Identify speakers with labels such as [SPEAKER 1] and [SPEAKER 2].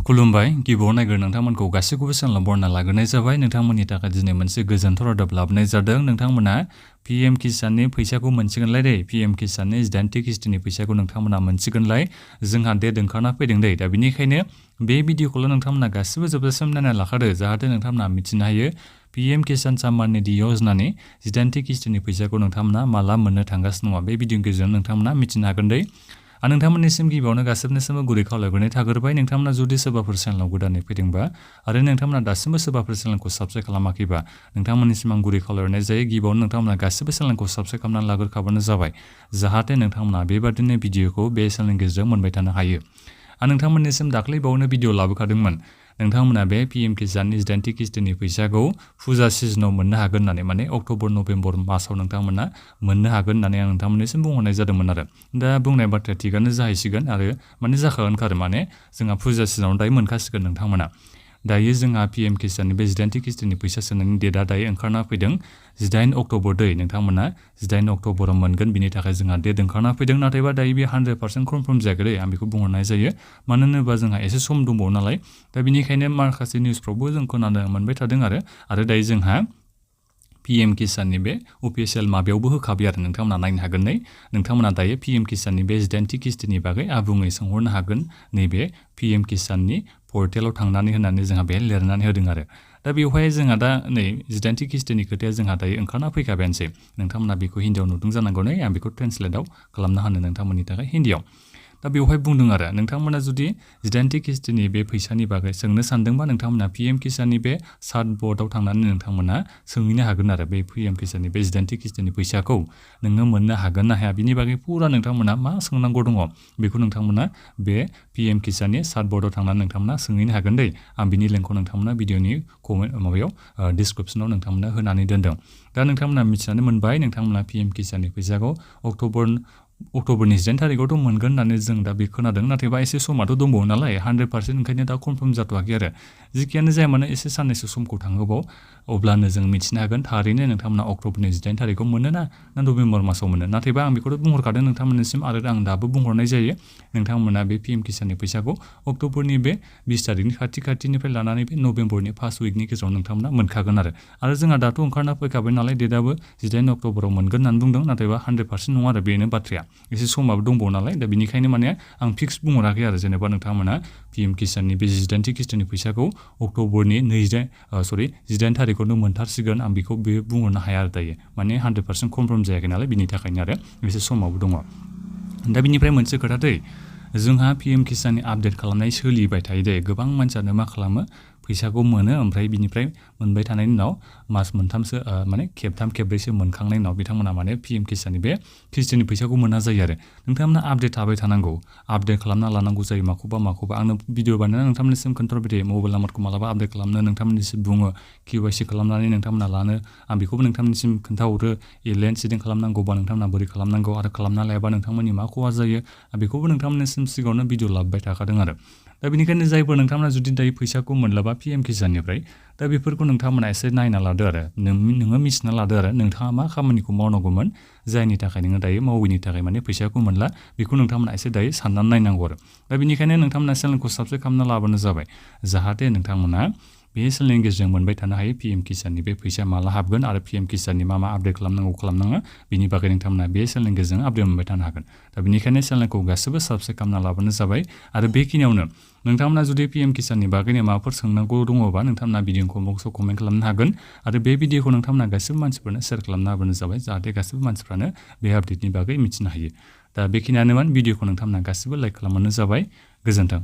[SPEAKER 1] खुलुमबाय गिबियाव नायग्रो नोंथांमोनखौ गासैखौबो चेनेलाव बरना लाग्रोनाय जाबाय नोंथांमोननि थाखाय दिनै मोनसे गोजोनथाव रादाब लाबोनाय जादों नोंथांमोना पीएम किसाननि फैसाखौ मोनसिगोनलाय दै पीएम किसाननि 8थि किस्तिनि फैसाखौ नोंथांमोना मोनसिगोनलाय जोंहा डेट ओंखारना फैदों दै दा बेनिखायनो बे भिडिअखौल' नोंथांमोना गासिबो जोबजासिम नायना लाखादो जाहाथे नोंथांमोना मिथिनो हायो पीएम किसान सम्मान निधि योजनानि 8थि किस्तिनि फैसाखौ नोंथांमोना माला मोननो थांगासिनो दङ बे भिडिअनि गेजेरजों नोंथांमोना मिथिनो हागोन दै आरो नोंथांमोननिसिम गिबियावनो गासिबनिसिमबो गुरै खावलायग्रोनाय थाग्रोबाय नोंथांमोना जुदि सोरबाफोर चेनेलाव गोदानै फैदोंबा आरो नोंथांमोना दासिमबो सोरबाफोर चेनेलखौ साबस्क्राइब खालामाखैबा नोंथांमोननिसिम आं गुरै खावलायनाय जायो गिबियावनो नोंथांमोना गासिबो चेनेलखौ साबस्क्राइब खालामनानै लाग्रोखाबानो जाबाय जाहाथे नोंथांमोना बेबादिनो भिडिअखौ बे चेनेलनि गेजेरजों मोनबाय थानो हायो आरो नोंथांमोननिसिम दाख्लैबावनो भिडिअ लाबोखादोंमोन नोंथांमोना बे पीएम किसाननि 8थि किस्तिनि फैसाखौ फुजा सिजनाव मोननो हागोन होननानै माने अक्ट'बर नभेम्बर मासाव नोंथांमोना मोननो हागोन होननानै आं नोंथांमोननिसिम बुंहरनाय जादोंमोन आरो दा बुंनाय बाथ्राया थिगानो जाहैसिगोन आरो माने जाखागोनखा आरो माने जोंहा फुजा सिजनाव दायो मोनखासिगोन नोंथांमोना दायो जोंहा पीएम किसाननि बे 8थि किस्तिनि फैसा सोनायनि डेटआ दायो ओंखारना फैदों 18 अक्ट'बर दै नोंथांमोना 18 अक्ट'बराव मोनगोन बिनि थाखाय जोंहा डेट ओंखारना फैदों नाथायबा दायो बे 100% कनफार्म जायाखै दै आं बेखौ बुंहरनाय जायो मानो होनोबा जोंहा एसे सम दंबावो नालाय दा बेनिखायनो माखासे निउसफ्रावबो जों खोनानो मोनबाय थादों आरो दायो जोंहा पीएम किसाननि बे अफिसियेल माबायावबो होखाबाय आरो नोंथांमोना नायनो हागोन नोंथांमोना दायो पीएम किसाननि बे 8थि किस्तिनि बागै आबुङै सोंहरनो हागोन नैबे पीएम किसाननि पर्टेलाव थांनानै होननानै जोंहा बे लिरनानै होदों आरो दा बेवहाय जोंहा दा नै 8थि किस्तिनि खोथाया जोंहा दायो ओंखारना फैखाबायानोसै नोंथांमोना बेखौ हिन्दीयाव नुदों जानांगौ आं बेखौ ट्रेन्सलेटआव खालामना होनो नोंथांमोननि थाखाय हिन्दीयाव दा बेवहाय बुंदों आरो नोंथांमोना जुदि 8थि किस्तिनि बे फैसानि बागै सोंनो सानदोंबा नोंथांमोना पीएम किसाननि बे सात बर्डआव थांनानै नोंथांमोना सोंहैनो हागोन आरो बे पीएम किसाननि बे 8थि किस्तिनि फैसाखौ नोङो मोननो हागोन ना हाया बिनि बागै पुरा नोंथांमोना मा सोंनांगौ दङ बेखौ नोंथांमोना बे पीएम किसाननि सात बर्डआव थांनानै नोंथांमोना सोंहैनो हागोन दै आं बिनि लिंकखौ नोंथांमोना भिडिअनि कमेन्ट माबायाव डिसक्रिपसनाव नोंथांमोना होनानै दोनदों दा नोंथांमोना मिथिनानै मोनबाय नोंथांमोना पीएम किसाननि फैसाखौ अक्ट'बरनि 8 थारिखआवथ' मोनगोन होननानै जों दा बे खोनादों नाथायबा एसे समाथ' दंबावो नालाय 100% ओंखायनो दा कनफार्म जाथ'वाखै आरो जिखियानो जाया मानो एसे साननैसो समखौ थांहोबाव अब्लानो जों मिथिनो हागोन थारैनो नोंथांमोना अक्ट'बरनि 8 थारिखआव मोनो ना नभेम्बर मासाव मोनो नाथायबा आं बेखौथ' बुंहरखादों नोंथांमोननिसिम आरो आं दाबो बुंहरनाय जायो नोंथांमोना बे पीएम किसाननि फैसाखौ अक्ट'बरनि बे 20 थारिखनि खाथिनिफ्राय लानानै बे नभेम्बरनि फार्स्ट उइकनि गेजेराव नोंथांमोना मोनखागोन आरो जोंहा दाथ' ओंखारना फैखाबाय नालाय डेटआबो 18 अक्ट'बराव मोनगोन होननानै बुंदों नाथायबा 100% नङा आरो बेनो बाथ्राया एसे समाबो दंबावो नालाय दा बेनिखायनो माने आं फिक्स बुंहराखै आरो जेनेबा नोंथांमोना पीएम किसाननि बे 8थि किस्तिनि फैसाखौ अक्ट'बरनि 18 थारिखआवनो मोनथारसिगोन आं बेखौ बुंहरनो हाया आरो दायो माने 100% कनफार्म जायाखै नालाय बिनि थाखायनो आरो एसे समाबो दङ दा बिनिफ्राय मोनसे खोथा दै जोंहा पीएम किसाननि आपडेट खालामनाय सोलिबाय थायो दे गोबां मानसियानो मा खालामो फैसाखौ मोनो ओमफ्राय बिनिफ्राय मोनबाय थानायनि उनाव मास मोनथामसो माने खेबथाम खेबब्रैसो मोनखांनायनि उनाव बिथांमोना माने पीएम किसाननि बे किस्तिनि फैसाखौ मोना जायो आरो नोंथांमोना आपडेट थाबाय थानांगौ आपडेट खालामना लानांगौ जायो माखौबा आंनो भिडिअ बानायना नोंथांमोननिसिम खोन्थाहरबाय थायो मबाइल नाम्बारखौ मालाबा आपडेट खालामनो नोंथांमोननिसिम बुङो KYC खालामनानै नोंथांमोना लानो आं बेखौबो नोंथांमोननिसिम खोन्थाहरो लेन्ड सिडिं खालामनांगौबा नोंथांमोना बोरै खालामनांगौ आरो खालामना लायाबा नोंथांमोननि मा खहा जायो आं बेखौबो नोंथांमोननिसिम सिगाङावनो भिडिअ लाबोबाय थाखादों आरो दा बेनिखायनो जायफोर नोंथांमोना जुदि दायो फैसाखौ मोनलाबा पीएम किसाननिफ्राय दा बेफोरखौ नोंथांमोना एसे नायना लादो आरो नोङो मिथिना लादो आरो नोंथाङा मा खामानिखौ मावनांगौमोन जायनि थाखाय नोङो दायो माविनि थाखाय माने फैसाखौ मोनला बेखौ नोंथांमोना एसे दायो साननानै नायनांगौ आरो दा बेनिखायनो नोंथांमोना चेनेलखौ साबस्क्राइब खालामना लाबानो जाबाय जाहाथे नोंथांमोना बे चेनेलनि गेजेरजों मोनबाय थानो हायो पीएम किसाननि बे फैसा माला हाबगोन आरो पीएम किसाननि मा आपडेट खालामनाङा बिनि बागै नोंथांमोना बे चेनेलनि गेजेरजों आपडेट मोनबाय थानो हागोन दा बेनिखायनो चेनेलखौ गासिबो साबस्क्राइब खालामना लाबानो जाबाय आरो बेखिनियावनो नोंथांमोना जुदि पीएम किसाननि बागैनो माबाफोर सोंनांगौ दङबा नोंथांमोना भिडिअ बक्सआव कमेन्ट खालामनो हागोन आरो बे भिडिअखौ नोंथांमोना गासिबो मानसिफोरनो शेयार खालामना होबानो जाबाय जाहाथे गासिबो मानसिफ्रानो बे आपडेटनि बागै मिथिनो हायो दा बेखिनियानोमोन भिडिअखौ नोंथांमोना गासिबो लाइक खालामबानो जाबाय गोजोन्थों